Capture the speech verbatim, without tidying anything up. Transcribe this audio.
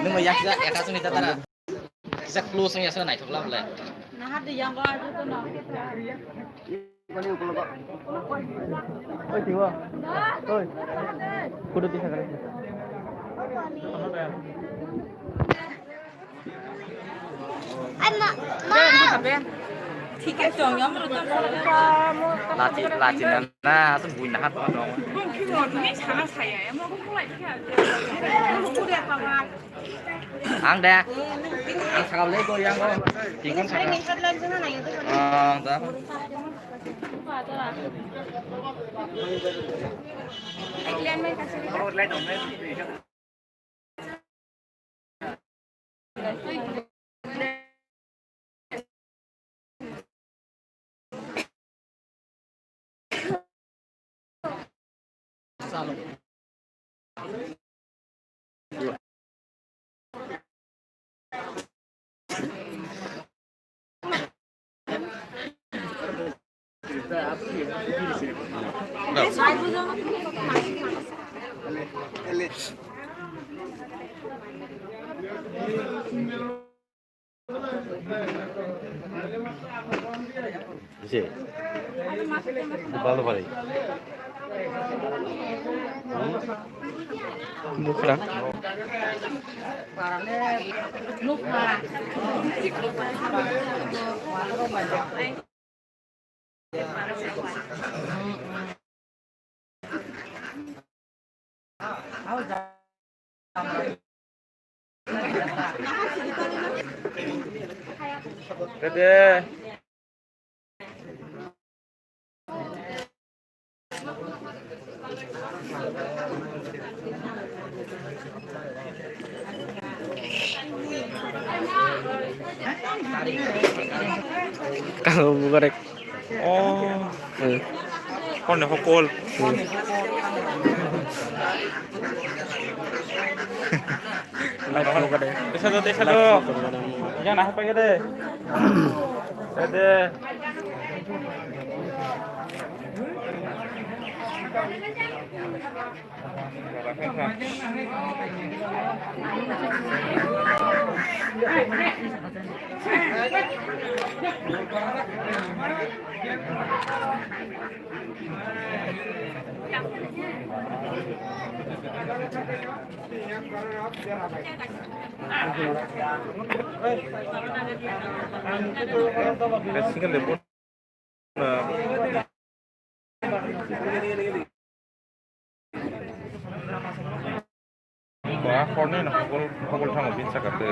Nung yaksa eta sung ita tara. Kisa close wngya sano naithok la belai. Naha de yang ba ajo to no. Oi, tiwa. Oi. Kudu tisa kare. Ai ma, ma. Thik ase, chong yam ro to. Lachi, lachi na, na, asam bui naha to no. Bung ki mo ni sana saya, mo ko lai kya. Ang de. Ang sakap lagi kau yang kau. Tingkon sakap. Ah, dah. Isi. Balu bari. Nukra. Dede. Kang bugarek. Oh. Hmm. Kon ne hokol. Hmm. Live bugarek. Desa do, desa do. Yang nah apa gede? Dede. Single report. Ba, horni na hokol, hokol thango bini saka twi.